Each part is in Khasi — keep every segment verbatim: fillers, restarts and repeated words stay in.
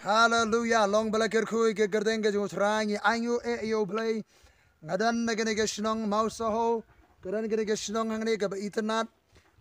Haleluya. Long ba la kyrkhu ïa ka kyrteng ka jong U Trai. Ngi ainguh eh ïa U Blei. Nga don na kane ka shnong Mawsaho. Ka don kane ka shnong hangne kaba itynnad.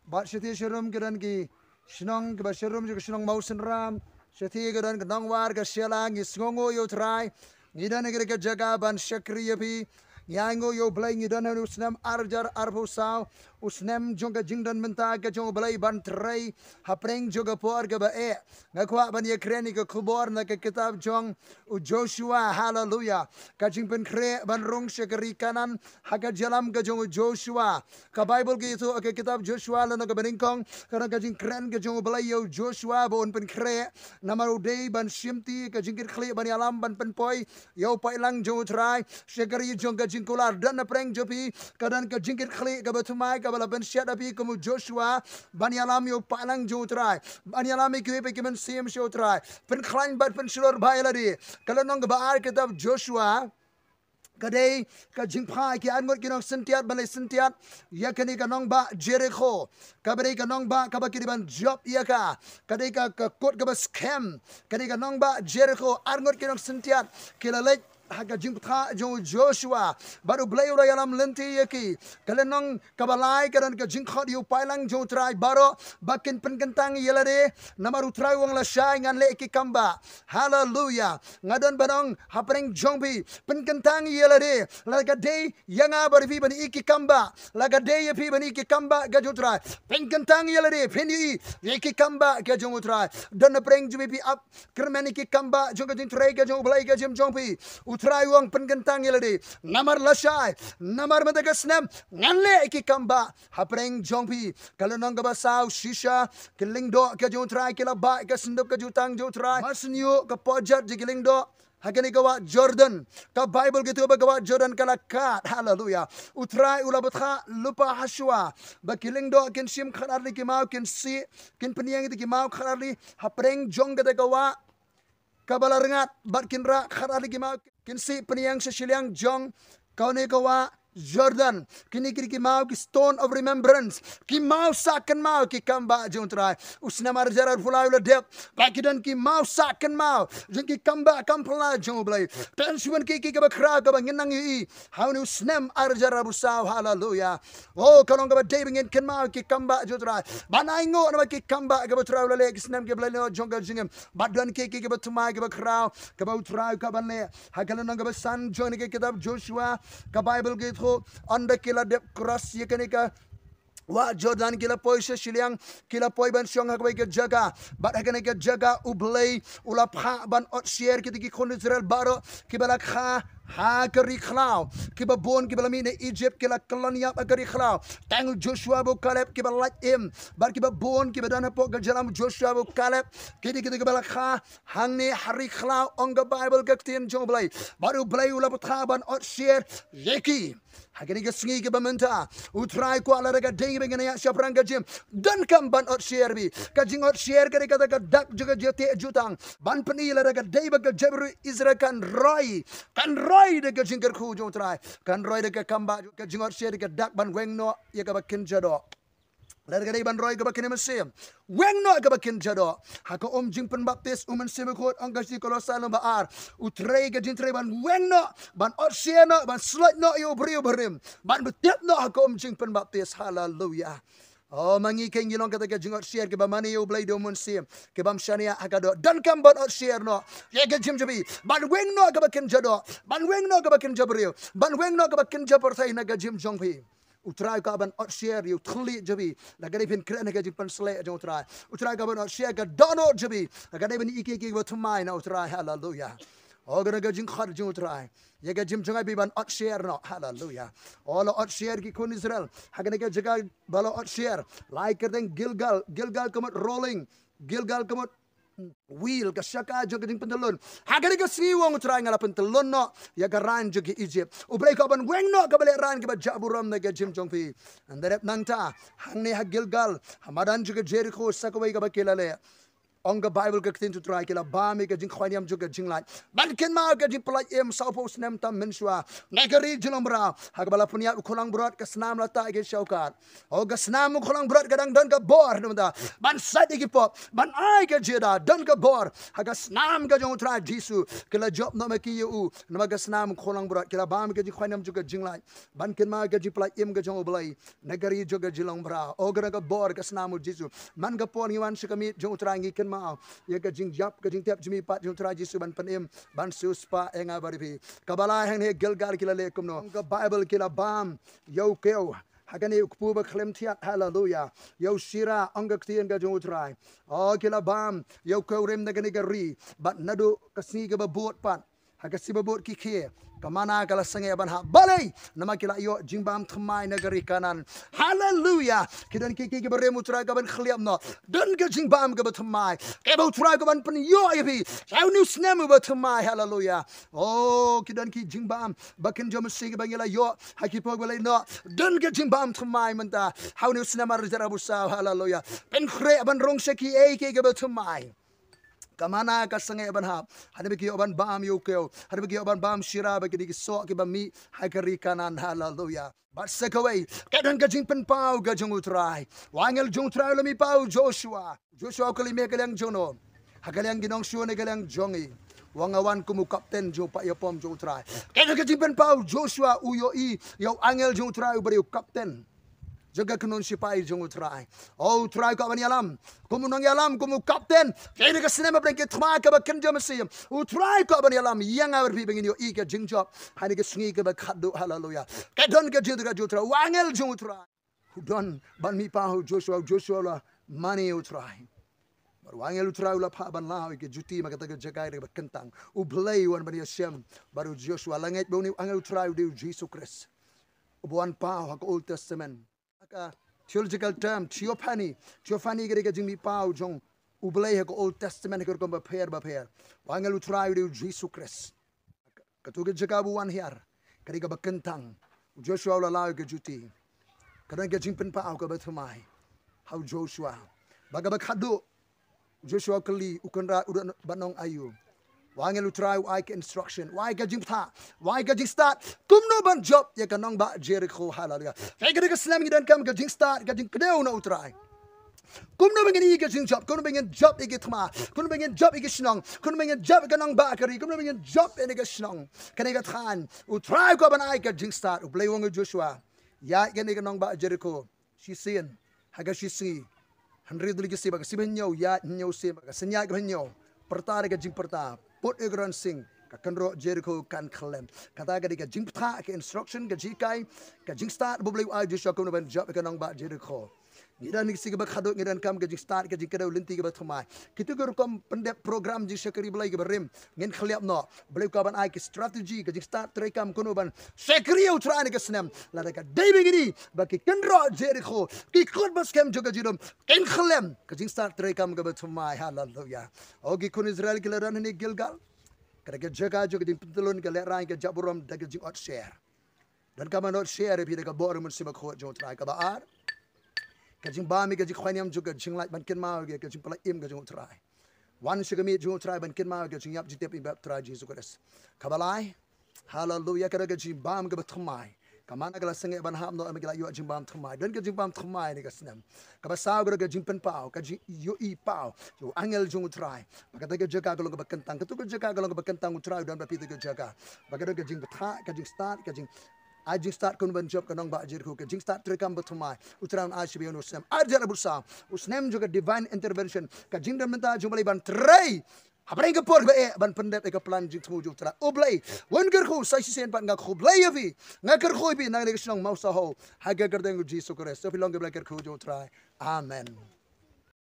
Bad shathie sharum ka don ki shnong kiba sharum jong ka shnong Mawsynram. Shathie ka don ka Nongwar, ka Shella. Ngi sngewnguh ïa U Trai. Ngi don ha kane ka jaka ban shakri ïa phi. Ngi ainguh ïa U Blei, ngi don ha u snem ar hajar arphew saw, u snem jong ka jingdon bynta ka jong U Blei ban trei hapdeng jong ka por kaba eh. Nga kwah ban ïakren ïa ka khubor na ka kitab jong u Joshua. Haleluya. Ka jingpynkhreh ban rung sha ka ri Kanaan ha ka jingïalam ka jong u Joshua. Ka Baibl ka ïathuh ha ka kitab Joshua lynnong kaba nyngkong, ka don ka jingkren ka jong U Blei ïa u Joshua ba un pynkhreh, namar u dei ban shimti ka jingkitkhlieh ban ïalam ban pynpoi ïa u paidlang jong U Trai sha ka ri jong ka jingkular. Don hapdeng jong phi, ka don ka jingkitkhlieh kaba thymmai kaba la pynshet ha phi kum u Joshua ban ïalam ïa u paidlang jong U Trai, ban ïalam ïa kiwei pat ki mynsiem sha U Trai, pynkhlaiñ bad pynshlur bha ïa lade. Ka lynnong kaba ar kitab Joshua ka dei ka jingphah ïa ki arngut ki nongsyntiat ban leit syntiat ïa kane ka nongbah Jerikho. Kaba dei ka nongbah kaba ki dei ban jop ïa ka. Ka dei ka, ka kut kaba skhem. Ka dei ka nongbah Jerikho, arngut ki nongsyntiat ki la leit ha ka jingpyrta jong u Joshua. Bad U Blei u la ïalam lynti ïa ki. Ka lynnong kaba lai ka don ka jingkhot ïa u paidlang jong U Trai baroh ba kin pynkyntang ïa lade, namar U Trai u ong lashai ngan leh ïa ki kambah. Haleluya. Nga don ban ong hapdeng jong phi, pynkyntang ïa lade. La ka dei ïa nga bad phi ban ïa ki kambah. La ka dei ïa phi ban ïa ki kambah ka jong U Trai. Pynkyntang ïa lade, phin ïa ki kambah ka jong U Trai. Don hapdeng jong phi, phi ap kyrmen ïa ki kambah jong ka jingtrei ka jong U Blei ka jingim jong phi. U Trai u ong pynkyntang ïa lade. Namar lashai, namar mynta ka snem ngan leh ïa ki kambah hapdeng jong phi. Ka lynnong kaba saw, shisha ki lyngdoh ka jong U Trai ki la bah ïa ka synduk ka jutang jong U Trai. Mar shen ïoh ka pojat jong ki lyngdoh ha kane ka wah Jordan. Ka Baibl ka ïathuh ba ka wah Jordan ka la kad. Haleluya. U Trai u la bthah lypa hashwa ba ki lyngdoh kin shim khatar li ki maw, kin sih, kin pynïeng ïa ki maw khatar li hapdeng jong kata ka wah kaba la rngat, bad kin rah khatar li ki maw, kin sih pynïeng sha shiliang jong kane ka wah Jordan. Kine ki dei ki maw ki stone of remembrance, ki maw sah kynmaw ki kambah jong U Trai. U snem ar hajar arphew lai u la dep ba ki don ki maw sah kynmaw jong ki kambah kam phylla jong U Blei. Te shuwa ki, ki kaba khraw kaba ngin nang ïohi ha une u snem ar hajar arphew saw. Haleluya. Oh, ka long kaba dei ba ngin kynmaw ki kambah jong U Trai. Ban ainguh namar ki kambah kaba U Trai u la leh ki snem kiba la leit noh jong ka jingim. Bad don ki, ki kaba thymmai kaba khraw kaba U Trai u kwah ban leh. Ha ka lynnong kaba san jong kane ka kitab Joshua, ka Baibl ka ïathuh, ynda ki la dep cross ïa kane ka wah Jordan ki la poi sha shiliang, ki la poi ban shong ha kawei ka jaka. Bad ha kane ka jaka U Blei u la phah ban otsher kito ki khun Israel baroh kiba la kha ha ka ri khlaw. Kiba bun kiba la mih na Egypt ki la kyllon ïap ha ka ri khlaw. Tang u Joshua bad u Kaleb kiba lait im. Bad kiba bun kiba don hapoh ka jingïalam u Joshua bad u Kaleb, ki dei kito kiba la kha hangne ha ri khlaw, ong ka Baibl ka ktien jong U Blei. Bad U Blei u la bthah ban otsher ïa ki. Ha kane ka sngi kaba mynta, U Trai u kwah lada ka dei ba ngin ïaid shaphrang ka jingim, donkam ban otsher bha. Ka jingotsher ka dei kata ka dak jong ka jingteh jutang. Ban pyni lada ka dei ba ka jaitbynriew Israel kan roi, kan roi da ka jingkyrkhu jong U Trai, kan roi da ka kambah, ka jingotsher ka dak ban weng noh ïa kaba kynja doh. Lada ka dei ban roi kaba kynja mynsiem, weng noh kaba kynja doh. Ha ka um jingpynbaptis u Mynsiem Bakhuid, ong ka shithi Kolossai lynnong ba ar, u trei ka jingtrei ban weng noh, ban otsher noh, ban slot noh ïa u briew barim, ban btep noh ha ka um jingpynbaptis. Haleluya. Oh, ma ngi kein ngi long kata ka jingotsher kiba mane ïa U Blei da u Mynsiem, kibym shaniah ha ka doh. Donkam ban otsher noh ïa ka jingim jong phi, ban weng noh kaba kynja doh, ban weng noh kaba kynja briew, ban weng noh kaba kynja pyrthei na ka jingim jong phi. U Trai u kwah ban otsher ïa u thylliej jong phi. Lada ka dei phin kren ha ka jingpynshlur jong U Trai, U Trai u kwah ban otsher ka dohnud jong phi. Lada ka dei ban ïa ki, ki ba thymmai na U Trai. Haleluya. Oh, ka don ka jingkhot jong U Trai ïa ka jingim jong phi ban otsher noh. Haleluya. Oh, la otsher ki khun Israel ha kane ka jaka ba la otsher. Lai kyrteng Gilgal. Gilgal ka mut rolling. Gilgal ka mut wheel, ka shaka jong ka jingpyntyllun. Ha kane ka sngi u ong U Trai nga la pyntyllun noh ïa ka rain jong ki Egypt. U Blei u kwah ban weng noh kaba lehrain kaba jah burom na ka jingim jong phi. Ynda dep nangta, hangne ha Gilgal, ha madan jong ka Jerikho, sa kawei kaba ki la leh. Ong ka Baibl ka ktien U Trai ki la bam ïa ka jingkhwai niam jong ka jinglait ban kynmaw ka jingpyllait im sawphew snem tam mynshuwa na ka ri jinglong bra. Ha kaba la pynïap u khunlung brot ka snam la tah ïa ki shaukat. O ka snam u khunlung brot ka dang don ka bor namar ban sait ïa ki pop ban ai ka jingïada don ka bor. Ha ka snam ka jong U Trai Jisu ki la jop noh ma ki ïa u namar ka snam u khunlung brot ki la bam ka jingkhwai niam jong ka jinglait ban kynmaw ka jingpyllait im ka jong U Blei. Na ka ri jong ka jinglong bra o ka dang ka bor ka snam U Jisu. Man ka por ngi wan sha ka miet jong U Trai ngi kynmaw ïa ka jingïap ka jingtep jong mi pat jong U Trai Jisu ban pynim ban siewspah ïa nga bad ïa phi. Kaba lai hangne Gilgal ki la leh kumno? Ka Baibl ki la bam ïa u kew ha kane u kpu ba khlem thiat, haleluya. Ïa u shira ong ka ktien ka jong U Trai. O ki la bam ïa u kew rim na kane ka ri bad naduh ka sngi kaba bud pat ha ka sngi ba bud ki khie ka mana ka la sangeh ban hap. Balei? Namar ki la ïoh jingbam thymmai na ka ri Kanaan. Haleluya. Ki don ki ki kiba rim U Trai ka ban khliap noh. Don ka jingbam kaba thymmai kaba U Trai ka ban pynïoh ïa phi ha une u snem uba thymmai. Haleluya. O ki don ki jingbam ba kynja masi kiba ngi la ïoh ha ki por ba leit noh. Don ka jingbam thymmai mynta ha une u snem ar hajar arphew saw. Haleluya. Pynkhreh ban rung sha kiei kiei kiba thymmai. Ka mana ka sangeh ban hap. Hynrei ba ki ïoh ban bam ïa u kew, hynrei ba ki ïoh ban bam shira ba kine ki soh kiba mih ha ka ri Kanaan. Haleluya. Bad sa kawei ka don ka jingpynpaw ka jong U Trai. U angel jong U Trai u la mih paw Joshua. Joshua u kylli, me ka liang jong no? Ha ka liang ki nongshun ne ka liang jong ngi? U ong, nga wan kum u kapten jong u paid ïapom jong U Trai. Ka don ka jingpynpaw Joshua u ïohi ïa u angel jong U Trai uba dei u kapten jong ka kynhun sipai jong U Trai. O U Trai u kwah ban ïalam kum u nongïalam, kum u kapten. Ka dei ka snem ba pyrshah ki thma kaba kynja mynsiem. U Trai u kwah ban ïalam ïa nga bad phi ba ngin ïohi ka jingjop ha kane ka sngi kaba khatduh. Haleluya. Ka don ka jingtyrkhong jong U Trai, u angel jong U Trai u don ban mih paw Joshua. Joshua u la mane U Trai. Bad u angel U Trai u la phah ban law ïa ka juti, ma kata ka jaka ka dei kaba kyntang. U Blei u wan ban ïashem bad u Joshua. La ngeit ba une u angel U Trai u dei u Jisu Khrist uba wan paw ha ka Old Testament. Ha ka theological term, theophany. Theophany ka dei ka jingmih paw jong U Blei ha ka Old Testament ha ki rukom bapher bapher. U angel U Trai u dei u Jisu Khrist. Kato ka jaka ba u wan hiar ka dei kaba kyntang. U Joshua u la law ïa ka juti. Ka don ka jingpynpaw kaba thymmai ha u Joshua. Bad kaba khatduh, Joshua u kylli, u kynrad u don bad nong aïu? U angel U Trai u ai ka instruction, u ai ka jingbthah, u ai ka jingstad kumno ban jop ïa ka nongbah Jerikho. Haleluya. Ka dei ka snem ngi donkam ka jingstad, ka jingkdew na U Trai. Kumno ba ngin ïohi ka jingjop, kumno ba ngin jop ïa ki thma, kumno ba ngin jop ïa ki shnong, kumno ba ngin jop ïa ka nongbah ka ri, kumno ba ngin jop ïa kane ka shnong, kane ka thaiñ. U Trai u kwah ban ai ka jingstad. U Blei u ong ïa u Joshua, ïaid kane ka nongbah Jerikho shisien ha ka shisngi. Hynriew tylli ki sien, bad ka sien ba hynñiew ïaid hynñiew sien, bad ka sien ïaid kaba hynñiew pyrta da ka jingpyrta, put ïa ka rynsiang, ka kynroh Jerikho kan khyllem. Kata ka dei ka jingbthah, ka instruction, ka jinghikai, ka jingstad ba U Blei u ai Joshua kumno ban jop ïa ka nongbah Jerikho. Ngi don ha ka sngi kaba khatduh, ngi donkam ka jingstad, ka jingkdew lynti kaba thymmai. Kito ki rukom pyndep program jingshakri Blei kiba rim ngin khyllap noh. U Blei u kwah ban ai ki strategy, ka jingstad treikam kumno ban shakri ïa U Trai ha kane ka snem. Lada ka dei ba ngi dei ba ki kynroh Jerikho, ki kut ba skhem jong ka jingdum kin khyllem, ka jingstad treikam kaba thymmai. Haleluya. O ki khun Israel ki la don hangne Gilgal. Ka dei ka jaka jong ka jingpyntyllun, ka lehraiñ, ka jabor, da ka jingot sher. Donkam ban ot sher ïa phi da ka bor Mynsiem Bakhuid jong U Trai. Kaba ar, ka jingbam ïa ka jingkhwai niam jong ka jinglait ban kynmaw ïa ka jingpyllait im ka jong U Trai. Wan sha ka miet jong U Trai ban kynmaw ïa ka jingïap jingtep jong U Trai Jisu Khrist. Kaba lai, haleluya, ka don ka jingbam kaba thymmai. Ka mana ka la sangeh ban hap noh, ma ki la ïoh jingbam thymmai. Don ka jingbam thymmai ha kane ka snem. Kaba saw, ka don ka jingpynpaw, ka jingïohi paw ïa u angel jong U Trai. Bad kata ka jaka ka long kaba kyntang, kata ka jaka ka long kaba kyntang, U Trai u don bad phi ha kata ka jaka. Bad ka don ka jingbthah, ka jingstad, ka jing, ai jingstad kumno ban jop ka nongbah Jerikho, ka jingstad treikam ba thymmai. U Trai un ai sha phi ha une u snem ar hajar arphew saw, u snem jong ka divine intervention, ka jingdon bynta jong U Blei ban trei hapdeng ka por ba eh ban pyndep ïa ka plan jingthmu jong U Trai. U Blei un kyrkhu. Sa shisien pat nga khublei ïa phi, nga kyrkhu ïa phi na kane ka shnong Mawsahoh ha ka kyrteng U Jisu Khrist. To phi long ki blei kyrkhu jong U Trai. Amen.